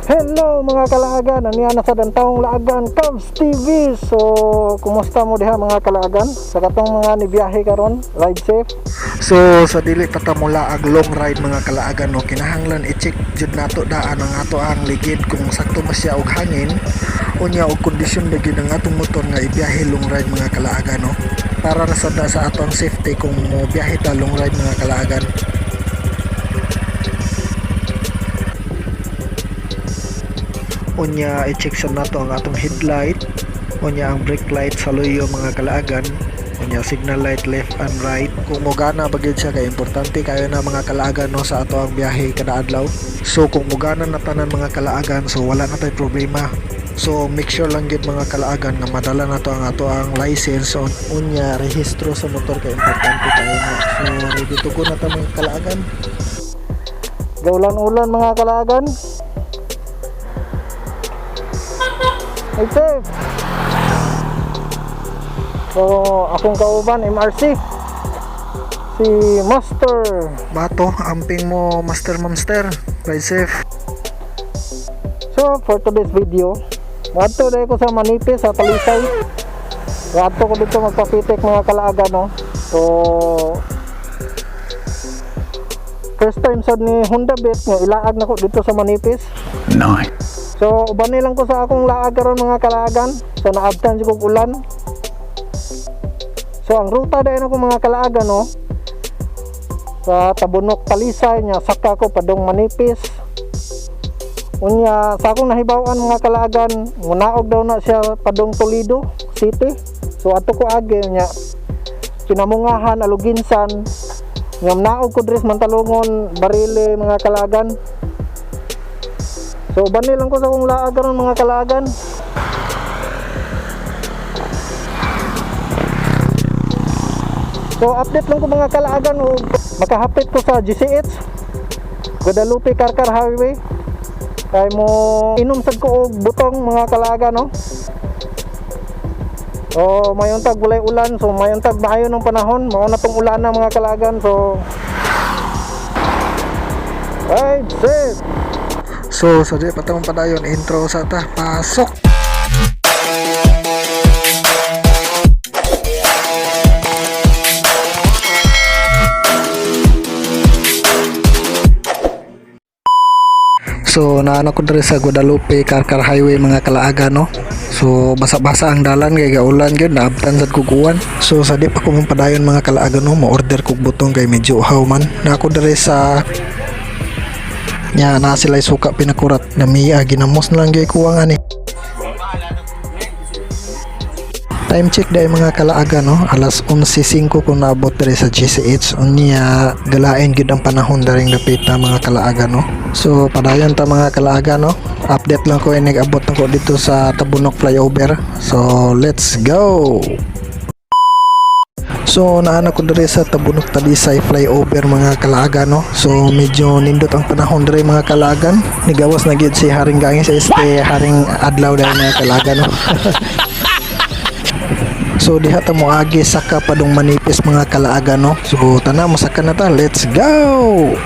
Hello, mga kalaagan, aniya na sa dantawong laagan, Cubs TV. So, kumusta mo diha, mga kalaagan? Sa katong mga nibiyahe karon, ride safe. So sa dili pa ta mulaag long ride, mga kalaagan, no, kinahanglan i-check jud nato daan ang ato ang ligid kung sakto ba siya og hangin, unya og kondisyon ba gyud ang atong motor nga ibiyahe long ride, mga kalaagan, no, para ra sad na sa atong safety kung mo biyahe ta long ride, mga kalaagan. Unya i-check sad nato ang atong headlight, unya ang brake light sa luyo, mga kalaagan, unya signal light left and right kung mogana ba gyud siya, kay importante kayo na, mga kalaagan, no, sa ato ang biyahe kada adlaw. So kung mogana na tanan, mga kalaagan, so wala na tay problema. So make sure lang gyud, mga kalaagan, nga madala na to ang ato ang license on unya rehistro sa motor kay importante kayo na. So ready to go na ta, mga kalaagan. Gaulan-ulan, mga kalaagan. Ride safe. So, akong kauban MRC. Si Master. Bato, amping mo, Master Mamster. Ride safe. So, for today's video, moadto dahil ko sa Manipis sa Talisay. Moadto ko dito magpapitik, mga kalaagan, no. So, first time sad ni Honda Beat nga ilaag nako dito sa Manipis. Nine. So, uban lang ko sa akong laag karon, mga kalaagan. So, naabtan jud kog ulan. So, ang ruta dahil ako, mga kalaagan, no. Sa Tabunok, Talisay nya saka ko padung Manipis. Unya sa akong nahibaw-an, mga kalaagan, munaog daw na siya padung Toledo City. So ato ko agi nya Pinamungahan, Aluginsan. Nya naog ko diri sa Mantalongon, Barile, mga kalaagan. So uban lang ko sa akong laag karon, mga kalaagan. So update lang ko, mga kalaagan, og makahapit ko sa GCH, Guadalupe Carcar Highway. Kay mo inom sad ko og butong, mga kalaagan, no. So mayuntag walay ulan, so mayuntag maayo ng panahon, mao na tong ulan na, mga kalaagan. So ride safe. So sa di pa ta padayon, intro sa ta, pasok. So naano ko diri sa Guadalupe Carcar Highway, mga kalaagan, no. So basa-basa ang dalan kay gaulan gyud, naabtan sad kog uwan. So sa di pa ko padayon, mga kalaagan, no, mo-order kog butong kay medyo uhaw man. Na ako diri sa nya na sila suka pinakurat na miya ginamos na lang gyud kuwang ani. Time check dahil, mga kalaagan, no, alas 11:05 kung naabot diri sa GCH. Unya galain gyud ang panahon daring dapita, mga kalaagan, no. So padayon ta, mga kalaagan, no. Update lang ko inig abot na ko dito sa Tabunok flyover. So let's go. So naana ko diri sa Tabunok Talisay flyover, mga kalaagan, no. So medyo nindot ang panahon diri, mga kalaagan. Nigawas na gyud si Haring Gangis este Haring Adlaw dahil, mga kalaagan, no. So diha ta moagi saka padung Manipis, mga kalaagan, no. So tana, mosaka na ta. Let's go.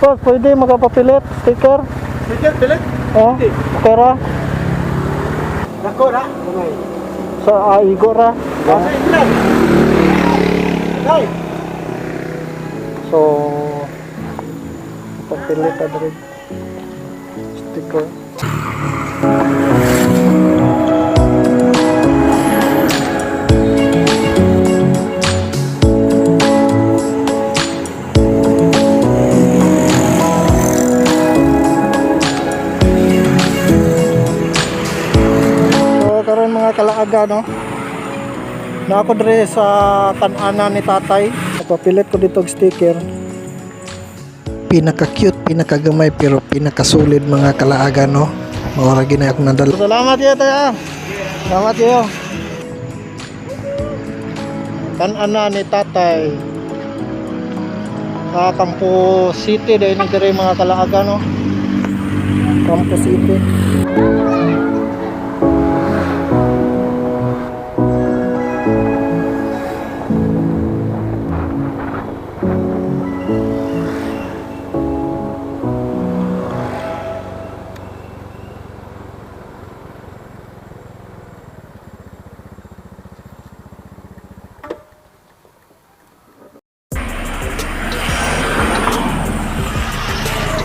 Boss, pwede magapapilit sticker? Sticker, pilit? Oh, okay ra. Nako ra. Gamay. Sa igo ra. Sa England. Ay. So, papilit ta diri. Sticker. So, karon mga kalaaga, no? Na ako diri sa kan-anan ni tatay. Papilit ko dito og sticker. Pinaka cute, pinakagamay pero pinakasulid mga kalaagan no. Maura gina akong nadala. Salamat kayo tayo. Salamat kayo. Kan-anan ni tatay. Sa Campo City dahil ni diri mga kalaaga, no? Campo City.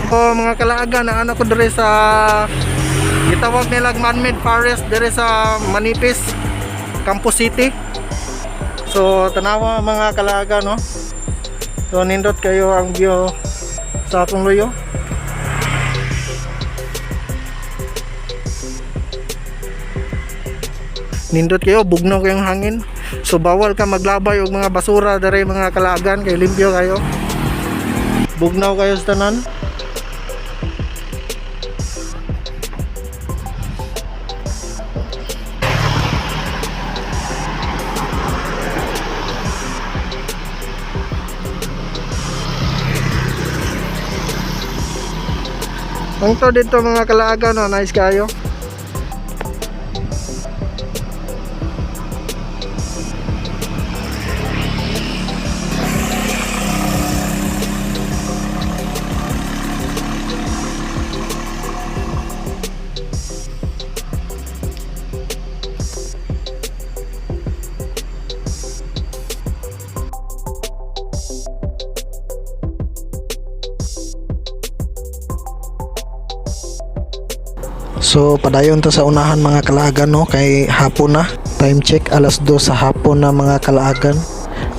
So mga kalaaga, naano ko diri sa gitawag nilang man-made forest diri sa Manipis, Campo City. So tanawa mga kalaaga, no. So nindot kayo ang view sa akong luyo. Nindot kayo, bugnaw kayong hangin. So bawal ka maglabay og mga basura diri mga kalaagan kay limpyo kayo. Bugnaw kayo sa tanan. Ang to dito mga kalaaga, no, nice kayo. So padayon ta sa unahan mga kalaagan no kay hapon na. Time check alas 2 sa hapon na mga kalaagan.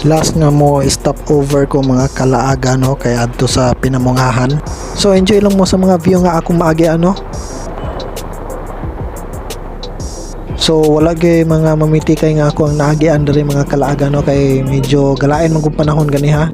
Last nga mo stop over ko mga kalaagan no kay adto sa Pinamungahan. So enjoy lang mo sa mga view nga akong maagi ano. So wala gyud mga mamitikay nga ako ang naagian diri mga kalaagan no kay medyo galain man kung panahon gani ha.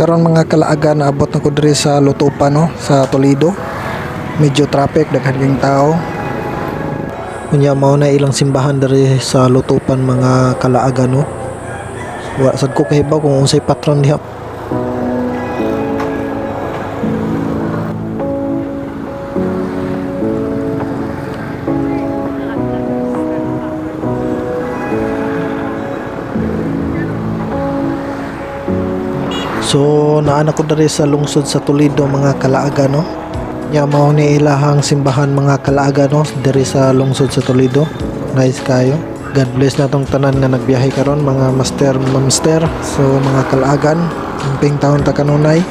Karon, mga kalaagan, naabot na ko diri sa Lutopan, no, sa Toledo. Medyo traffic, daghan kayong tao. Unya mao na ilang simbahan diri sa Lutopan, mga kalaagan, no. Wa sad ko kahibaw kung unsay patron diha. So naa na ko diri sa lungsod sa Toledo, mga kalaagan, no. Nya mao ni ilahang simbahan, mga kalaagan, no, diri sa lungsod sa Toledo. Nice kayo. God bless na tong tanan nga nagbiyahe karon, mga master, mamster. So mga kalaagan, amping taon ta kanunay.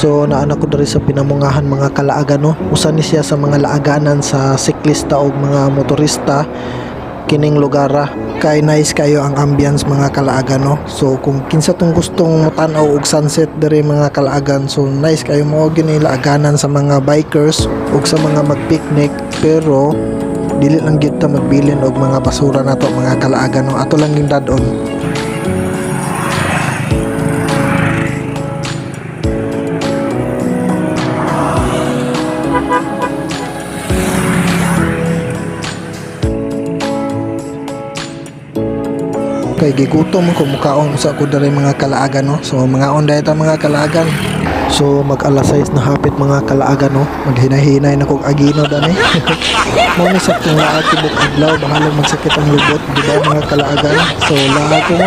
So naa na ko diri sa Pinamungahan, mga kalaagan, no. Usa ni siya sa mga laaganan sa siklista o mga motorista kining lugara kay nice kayo ang ambience, mga kalaagan, no. So kung kinsa tong gustong motan-aw og sunset diri, mga kalaagan, so nice kayo. Mao gini laaganan sa mga bikers ug sa mga magpicnic, pero dili lang gyud ta magbilin og mga basura nato, mga kalaagan, no. Ato lang yung dad-on. Kay gigutom ko, mukaon sa ko diri, mga kalaagan, no. So mangaon dayon ta, mga kalaagan. So mag alas 6 na hapit, mga kalaagan, no. Maghinahinay na kog agino dani. Mo ni saktong laag tibok adlaw, bahalag magsakit ang lubot, di ba, mga kalaagan? So laag ko mo.